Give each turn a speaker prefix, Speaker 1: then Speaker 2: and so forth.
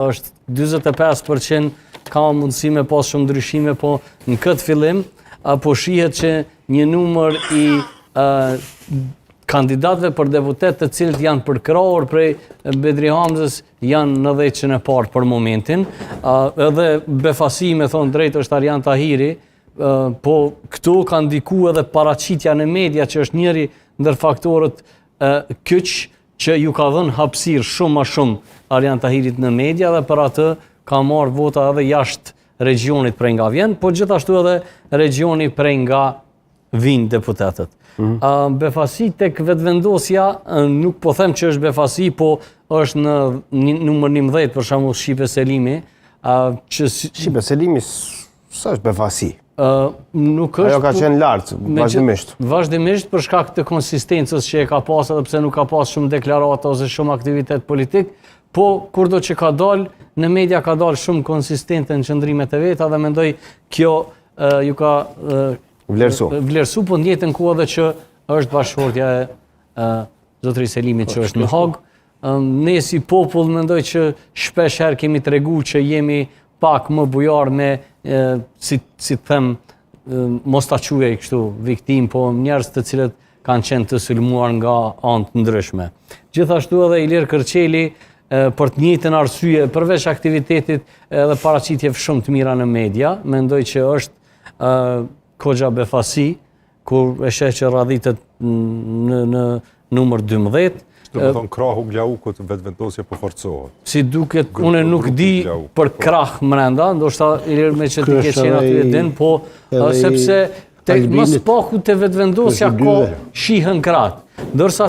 Speaker 1: Është 45%, ka mundësi me pas shumë ndryshime, po në këtë fillim, po shihet që një numër i kandidatëve për deputet të cilët janë përkrahur prej Bedri Hamzës janë në dhjetëshen e parë për momentin. Edhe befasi, me thonë drejt, është Arian Tahiri, po këtu ka ndiku edhe paraqitja në media që është njëri ndër faktorët kyç që ju ka dhënë hapësirë shumë ma shumë Arian Tahirit në media dhe për atë ka marrë vota edhe jashtë regjionit prej nga vjen, po gjithashtu edhe regjioni prej nga vijnë deputetët. Mm -hmm. Befasi tek vetëvendosja, nuk po them që është befasi, po është në numër 11, për shembull Shqipe Selimi,
Speaker 2: që Shqipe Selimi s'është befasi.
Speaker 1: nuk është
Speaker 2: Ajo ka qenë lart vazhdimisht.
Speaker 1: Vazhdimisht për shkak të konsistencës që e ka pas edhe pse nuk ka pas shumë deklarata ose shumë aktivitet politik, po kurdo që ka dalë në media ka dalë shumë konsistente në qëndrimet e veta dhe mendoj kjo ju ka
Speaker 2: vlerësu.
Speaker 1: Vlerësu, po në njëjtën kohë edhe që është bashkëshortja e zotëri Selimit që është në Hagë. Ne si popull mendoj që shpesh herë kemi tregu që jemi pak më bujar me, si, si të them, mos ta quaj kështu viktimë, po njerëz të cilët kanë qenë të sulmuar nga anë të ndryshme. Gjithashtu edhe Ilir Kërçeli, për të njëjtën arsye, përveç aktivitetit edhe paraqitjeve shumë të mira në media, mendoj që është koxha befasi, kur e sheh që radhitet në, në numër 12.
Speaker 3: Do të thonë krahu Glaukut vetëvendosje po forcohet.
Speaker 1: Si duket, unë nuk di për po. krah mrenda, ndoshta Ilir me që ti ke qenë aty e din, po sepse te më së paku te vetëvendosja ka shihen krahët. Ndërsa